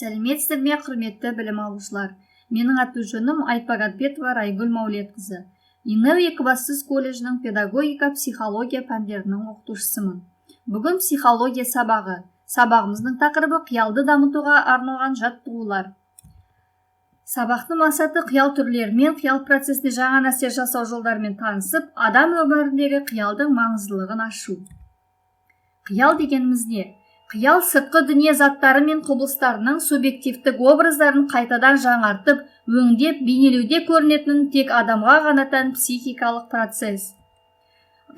Сәлеметсіздер ме, құрметті білім алушылар! Менің аты жөнім Айтпагатбетова Райгүл Мәулетқызы. ИНЭУ Екібастұз колледжінің педагогика, психология пәндерінің оқытушысымын. Бүгін психология сабағы. Сабағымыздың тақырыбы: қиялды дамытуға арналған жаттығулар. Сабақтың мақсаты: қиял түрлерімен, қиял процесінде жаңа нәрсе жасау жолдарымен танысып, адам өміріндегі қиялдың маңыздылығын ашу. Қиял дегеніміз не? Қиял – сыртқы дүние заттары мен құбылыстарының субъективтік образдарын қайтадан жаңартып, өңдеп, бейнелеуде көрінетін, тек адамға ғана тән психикалық процесс.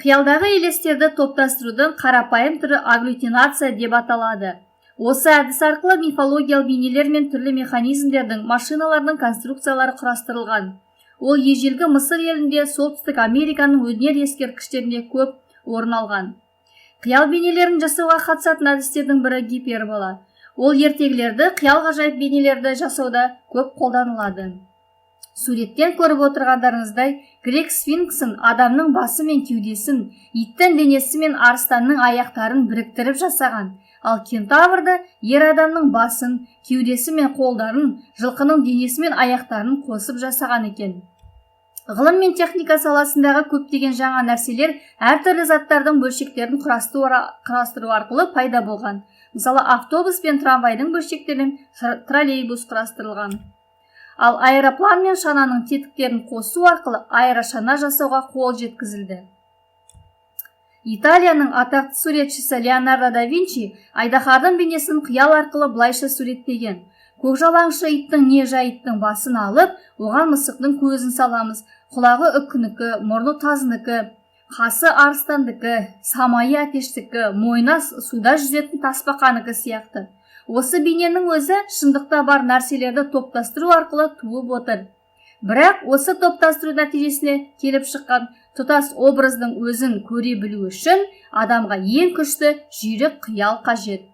Қиялдағы елестерді топтастырудың қарапайым түрі агглютинация деп аталады. Осы әдіс арқылы мифологиялық бейнелер мен түрлі механизмдердің, машиналардың конструкциялары құрастырылған. Ол ежелгі Мысыр елінде, Солтүстік Американың өнер ескерткіштерінде көп орын алған. Қиял бейнелерін жасауға қатысатын әдістердің бірі – гипербола. Ол ертегілерді, қиял ғажайып бейнелерді жасауда көп қолданылады. Суреттен көріп отырғандарыңыздай, грек сфинксін адамның басы мен кеудесін, иттің денесі мен арыстанның аяқтарын біріктіріп жасаған. Ал кентаврды ер адамның басын, кеудесі мен қолдарын, жылқының денесі мен аяқтарын қосып жасаған екен. Ғылым мен техника саласындағы көптеген жаңа нәрселер әртүрлі заттардың бөлшектерін құрастыру арқылы пайда болған. Мысалы, автобус пен трамвайдың бөлшектерінен троллейбус құрастырылған. Ал аэроплан мен шананың тетіктерін қосу арқылы аэрошана жасауға қол жеткізілді. Италияның атақты суретшісі Леонардо да Винчи айдаһардың бейнесін қиял арқылы былайша суреттеген: көкжалаңшы иттің не жайыттың басын алып, оған мысықтың көзін саламыз. Құлағы үкінікі, мұрны тазыныкі, қасы арыстандікі, самайы әтештікі, мойны суда жүзетін тасбақанікі сияқты. Осы бейненің өзі шындықта бар нәрселерді топтастыру арқылы туып отыр. Бірақ осы топтастыру нәтижесінде келіп шыққан тұтас образдың өзін көре білу үшін адамға ең күшті, жүйрік қиял қажет.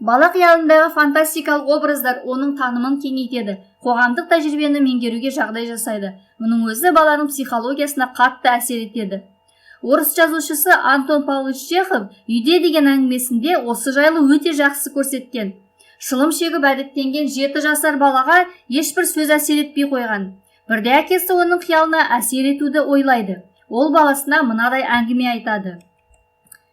Бала қиялындағы фантастикалық образдар оның танымын кеңейтеді, қоғамдық тәжірибені меңгеруге жағдай жасайды. Мұның өзі баланың психологиясына қатты әсер етеді. Орыс жазушысы Антон Павлович Чехов «Үйде» деген әңгімесінде осы жайлы өте жақсы көрсеткен. Шылым шегіп әдеттенген 7 жасар балаға ешбір сөз әсер етпей қойған. Бірде әкесі оның қиялына әсер етуді ойлайды. Ол баласына мынадай әңгіме айтады: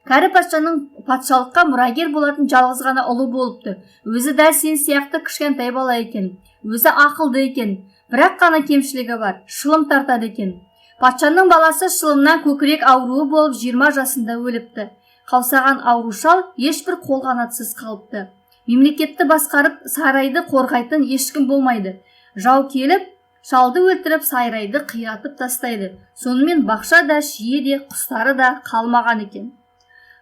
Кәрі патшаның патшалыққа мұрагер болатын жалғыз ғана ұлы болыпты. Өзі дәл сен сияқты кішкентай бала екен. Өзі ақылды екен, бірақ қана кемшілігі бар: шылым тартады екен. Патшаның баласы шылымнан көкірек ауруы болып, 20 жасында өліпті. Қаусаған ауру шал ешбір қолқанатсыз қалыпты. Мемлекетті басқарып, сарайды қорғайтын ешкім болмайды. Жау келіп, шалды өлтіріп, сарайды қиратып тастайды. Сонымен бақша да, шие де, құстары да қалмаған екен.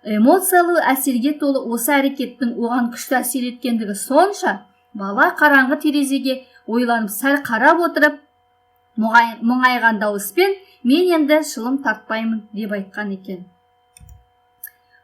Эмоциялы әсерге толы осы әрекеттің оған күшті әсер еткендігі сонша, бала қараңғы терезеге ойланып сәл қарап отырып, мұңайған дауыспен: «Мен енді шылым тартпаймын», – деп айтқан екен.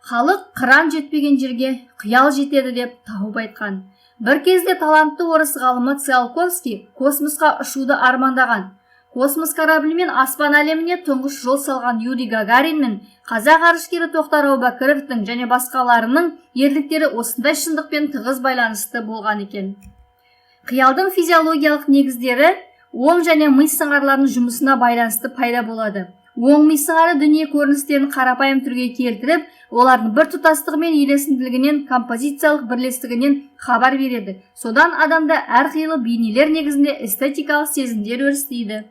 Халық «Қыран жетпеген жерге қиял жетеді» деп тауып айтқан. Бір кезде талантты орыс ғалымы Циолковский космосқа ұшуды армандаған. Космос кораблімен аспан әлеміне тұңғыш жол салған Юрий Гагарин мен қазақ ғарышкері Тоқтар Әубәкіровтің және басқаларының ерліктері осындай шындықпен тығыз байланысты болған екен. Қиялдың физиологиялық негіздері оң және ми сыңарларының жұмысына байланысты пайда болады. Оң ми сыңары дүние көріністерін қарапайым түрге келтіріп, олардың бір тұтастығы мен үйлесімділігінен, композициялық бірлестігінен хабар береді. Содан адамда әрқилы бейнелер негізінде эстетикалық сезімдер өрістейді.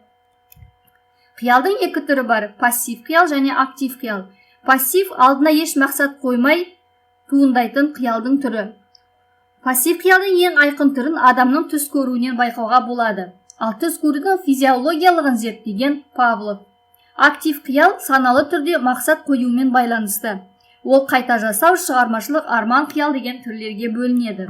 Қиялдың екі түрі бар: пассив қиял және актив қиял. Пассив – алдына еш мақсат қоймай туындайтын қиялдың түрі. Пассив қиялдың ең айқын түрін адамның түс көруінен байқауға болады. Ал түс көрудің физиологиялығын зерттеген Павлов. Актив қиял саналы түрде мақсат қоюмен байланысты. Ол қайта жасау, шығармашылық, арман қиял деген түрлерге бөлінеді.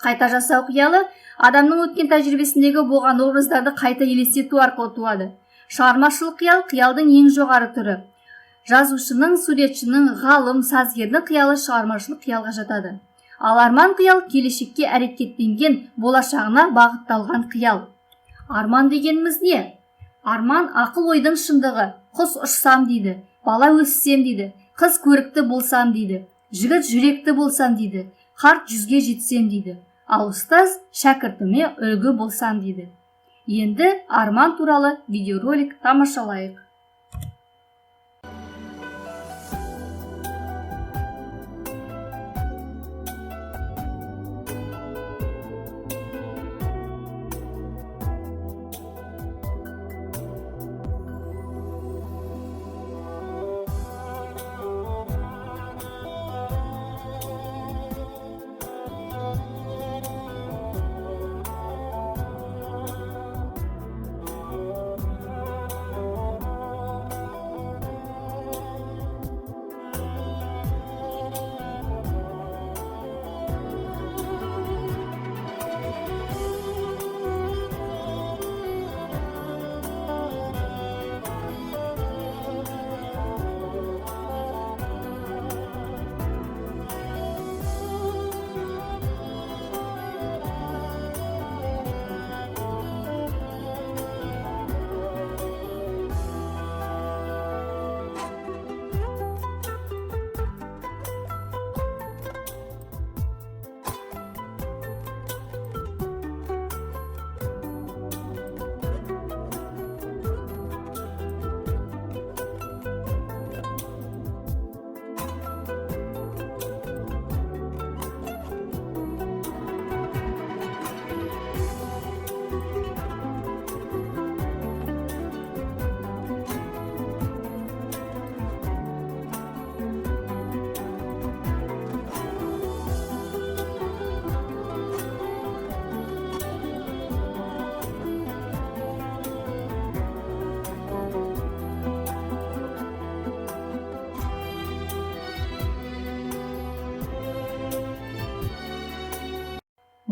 Қайта жасау қиялы адамның өткен тәжірибесіндегі болған образдарды қайта елестету арқылы туады. Шығармашылық қиял – қиялдың ең жоғары түрі. Жазушының, суретшінің, ғалым, сазгердің қиялы шығармашылық қиялға жатады. Ал арман қиял – келешекке әрекеттенген, болашағына бағытталған қиял. Арман дегеніміз не? Арман – ақыл ойдың шындығы. Құс ұшсам дейді, бала өссем дейді, қыз көрікті болсам дейді, жігіт жүректі болсам дейді, қарт 100-ге жетсем дейді. Ал ұстаз шәкіртіме үлгі болсам дейді. Енді арман туралы видеоролик тамашалайық.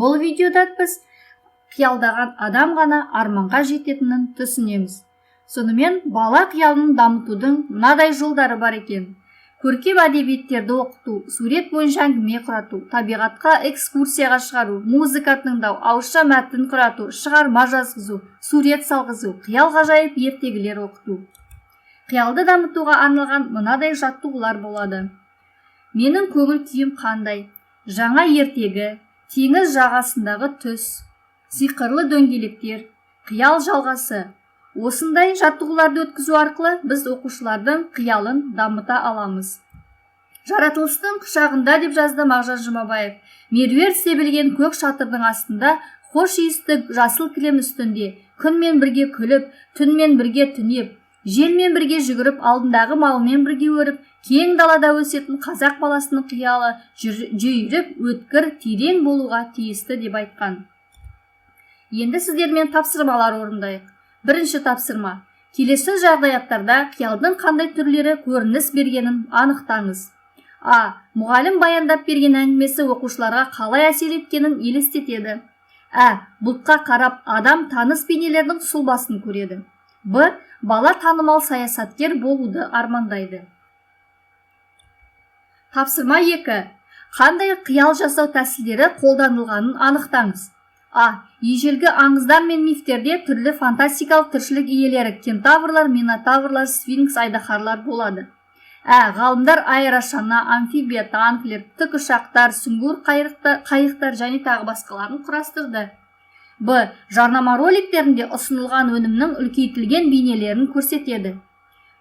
Бұл видеода біз қиялдаған адам ғана арманға жететінін түсінеміз. Сонымен бала қиялын дамытудың мынадай жолдары бар екен. Көркем әдебиеттерді оқыту, сурет бойынша әңгіме құрату, табиғатқа экскурсияға шығару, музыка тыңдау, ауызша мәтін құрату, шығарма жазғызу, сурет салғызу, қиял ғажайып ертегілер оқыту. Қиялды дамытуға арналған мынадай жаттығулар болады. Менің көңіл күйім қандай? Жаңа ертегі, теңіз жағасындағы түс, сиқырлы дөңгелектер, қиял жалғасы. Осындай жаттығуларды өткізу арқылы біз оқушылардың қиялын дамыта аламыз. Жаратылыстың құшағында деп жазды Мағжан Жұмабаев. Меруерт себілген көк шатырдың астында, хош иісті жасыл кілем үстінде, күнмен бірге күліп, түнмен бірге түнеп, желмен бірге жүгіріп, алдындағы малымен бірге өріп, кең далада өсетін қазақ баласының қиялы жүйрік, өткір, терең болуға тиісті деп айтқан. Енді сіздермен тапсырмалар орындайық. Бірінші тапсырма. Келесі жағдаяттарда қиялдың қандай түрлері көрініс бергенін анықтаңыз. А. Мұғалім баяндап берген әңгімесі оқушыларға қалай әсер еткенін елестетеді. Ә. Бұлтқа қарап адам таныс бейнелердің сұлбасын көреді. Б. Бала танымал саясаткер болуды армандайды. Тапсырма 2. Қандай қиял жасау тәсілдері қолданылғанын анықтаңыз. А. Ежелгі аңыздар мен мифтерде түрлі фантастикалық тіршілік иелері кентаврлар, минотаврлар, сфинкс, айдаһарлар болады. Ә. Ғалымдар аэрошана, амфибия, танкілер, тікұшақтар, сүңгуір қайықтар және тағы басқаларын құрастырды. Б. Жарнама роликтерінде ұсынылған өнімнің үлкейтілген бейнелерін көрсетеді.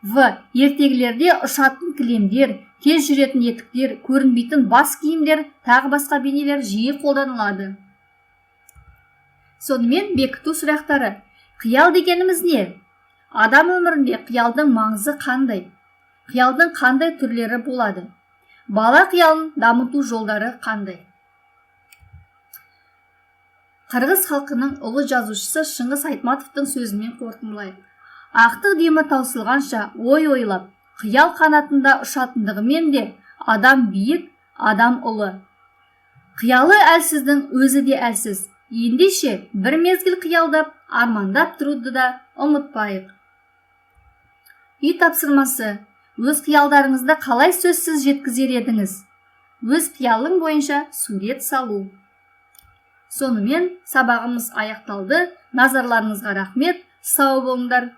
В. Ертегілерде ұшатын кілемдер, тез жүретін етіктер, көрінбейтін бас киімдер, тағы басқа бейнелер жиі қолданылады. Сонымен бекіту сұрақтары. Қиял дегеніміз не? Адам өмірінде қиялдың маңызы қандай? Қиялдың қандай түрлері болады? Бала қиялын дамыту жолдары қандай? Қырғыз халқының ұлы жазушысы Шыңғыс Айтматовтың сөзімен қорытындылайық. Ақтық демі таусылғанша ой ойлап, қиял қанатында ұшатындығымен де адам биік, адам ұлы. Қиялы әлсіздің өзі де әлсіз. Ендеше бір мезгіл қиялдап, армандап тұруды да ұмытпайық. Үй тапсырмасы. Өз қиялдарыңызды қалай сөзсіз жеткізер едіңіз? Өз қиялың бойынша сурет салу. Сонымен сабағымыз аяқталды. Назарларыңызға рахмет. Сау болыңдар.